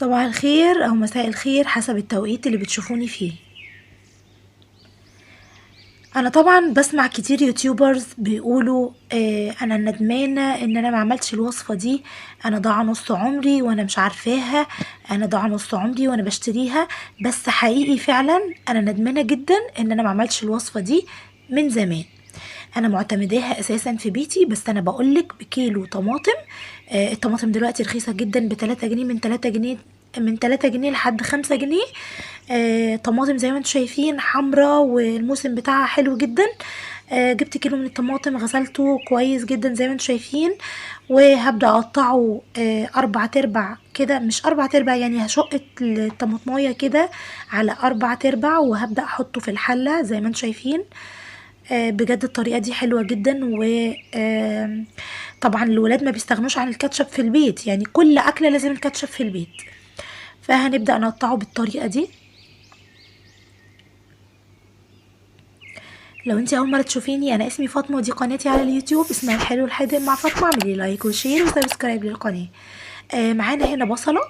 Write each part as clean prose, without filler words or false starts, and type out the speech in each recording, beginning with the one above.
صباح الخير أو مساء الخير حسب التوقيت اللي بتشوفوني فيه. أنا طبعا بسمع كتير YouTubers بيقولوا أنا ندمانة إن أنا ما عملتش الوصفة دي، أنا ضاع نص عمري وأنا مش عارفاها، أنا ضاع نص عمري وأنا بشتريها. بس حقيقي فعلا أنا ندمانة جدا إن أنا ما عملتش الوصفة دي من زمان. أنا معتمداها أساسا في بيتي، بس أنا بقولك بكيلو طماطم، الطماطم دلوقتي رخيصة جدا ب3 جنيه، من 3 جنيه، من 3 جنيه لحد 5 جنيه. طماطم زي ما انتم شايفين حمرا والموسم بتاعها حلو جدا. جبت كيلو من الطماطم، غسلته كويس جدا زي ما انتم شايفين، وهبدأ اقطعه، 4 ارباع كده، مش 4 ارباع يعني، هشق الطماطمايه كده على 4 ارباع، وهبدأ احطه في الحلة زي ما انتم شايفين. بجد الطريقة دي حلوة جدا. و طبعا الولاد ما بيستغنوش عن الكاتشب في البيت، يعني كل أكلة لازم الكاتشب في البيت. فهنبدأ نقطعه بالطريقة دي. لو انتي اول مرة تشوفيني، انا اسمي فاطمة ودي قناتي على اليوتيوب اسمها الحلو الحادق مع فاطمة. اعملي like و share و subscribe للقناة. معانا هنا بصلة،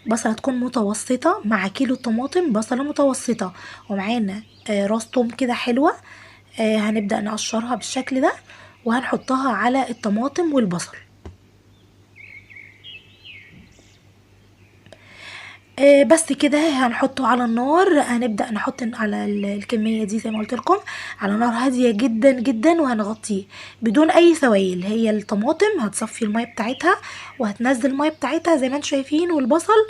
بصلة تكون متوسطة مع كيلو طماطم، بصلة متوسطة، ومعانا راس توم كده حلوة. هنبدأ نقشرها بالشكل ده وهنحطها على الطماطم والبصل. بس كده هنحطه على النار. هنبدأ نحط على الكمية دي زي ما قلت لكم على نار هادية جدا جدا، وهنغطيه بدون اي سوائل. هي الطماطم هتصفي المية بتاعتها وهتنزل المية بتاعتها زي ما انتم شايفين، والبصل،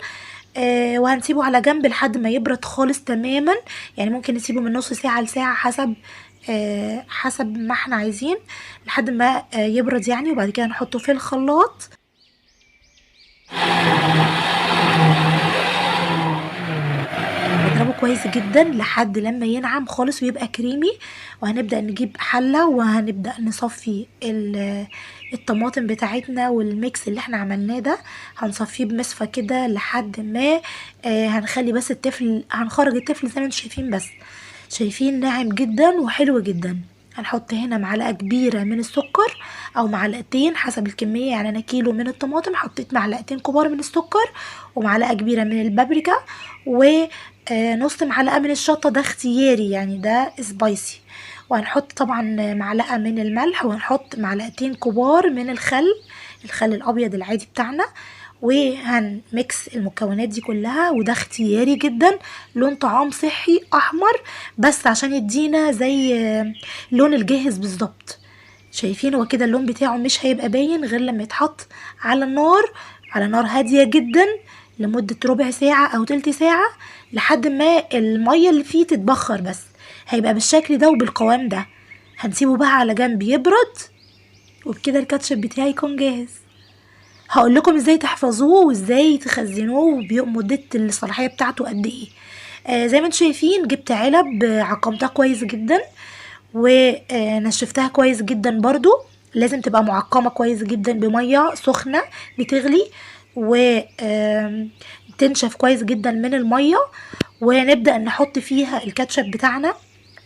وهنسيبه على جنب لحد ما يبرد خالص تماما. يعني ممكن نسيبه من نص ساعة لساعة حسب ما احنا عايزين لحد ما يبرد يعني. وبعد كده نحطه في الخلاط. نضربه كويس جدا لحد لما ينعم خالص ويبقى كريمي. وهنبدأ نجيب حلة وهنبدأ نصفي الطماطم بتاعتنا والميكس اللي احنا عملناه ده، هنصفيه بمصفى كده لحد ما، هنخلي بس التفل، هنخرج التفل زي ما انتم شايفين، بس شايفين ناعم جدا وحلو جدا. هنحط هنا معلقة كبيرة من السكر او معلقتين حسب الكمية، يعني انا كيلو من الطماطم حطيت معلقتين كبار من السكر ومعلقة كبيرة من البابريكا و نص معلقة من الشطة، ده اختياري يعني ده سبايسي. وهنحط طبعا معلقة من الملح، وهنحط معلقتين كبار من الخل، الخل الابيض العادي بتاعنا، وهنميكس المكونات دي كلها، وده اختياري جدا. لون طعام صحي احمر بس عشان يدينا زي لون الجاهز بالظبط. شايفين هو كده اللون بتاعه مش هيبقى باين غير لما يتحط على النار، على نار هادية جدا لمدة ربع ساعة او تلت ساعة لحد ما المية اللي فيه تتبخر، بس هيبقى بالشكل ده وبالقوام ده. هنسيبه بقى على جنب يبرد، وبكده الكاتشب بتاعي يكون جاهز. هقول لكم ازاي تحفظوه وازاي تخزنوه ومدة الصلاحية بتاعته قد ايه. زي ما انتم شايفين جبت علب، عقمتها كويس جدا ونشفتها كويس جدا، برضو لازم تبقى معقمة كويس جدا بمية سخنة بتغلي وتنشف كويس جدا من المية. ونبدأ نحط فيها الكاتشب بتاعنا.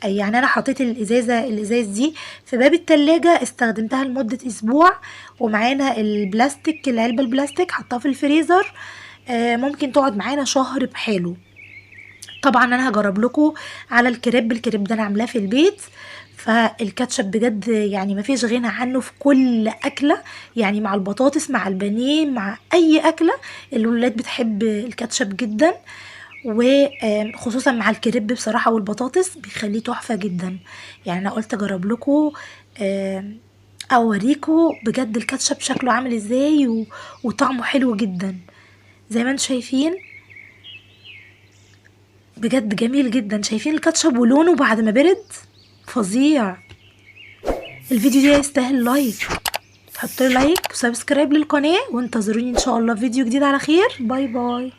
يعني انا حطيت الازاز دي في باب التلاجة، استخدمتها لمدة اسبوع، ومعانا البلاستيك، العلبة البلاستيك حطها في الفريزر، ممكن تقعد معانا شهر بحاله. طبعا انا هجرب لكم على الكريب، الكريب ده انا عاملاه في البيت، فالكاتشب بجد يعني مفيش غنى عنه في كل اكله، يعني مع البطاطس مع البانيه مع اي اكله. الولاد بتحب الكاتشب جدا، وخصوصا مع الكريب بصراحه والبطاطس بيخليه تحفه جدا. يعني انا قلت اجرب لكم، اوريكم بجد الكاتشب شكله عامل ازاي وطعمه حلو جدا زي ما انتم شايفين، بجد جميل جدا. شايفين الكاتشب ولونه بعد ما برد فظيع. الفيديو ده يستاهل like، حطوا like و subscribe للقناة، وانتظروني ان شاء الله في فيديو جديد على خير. bye bye.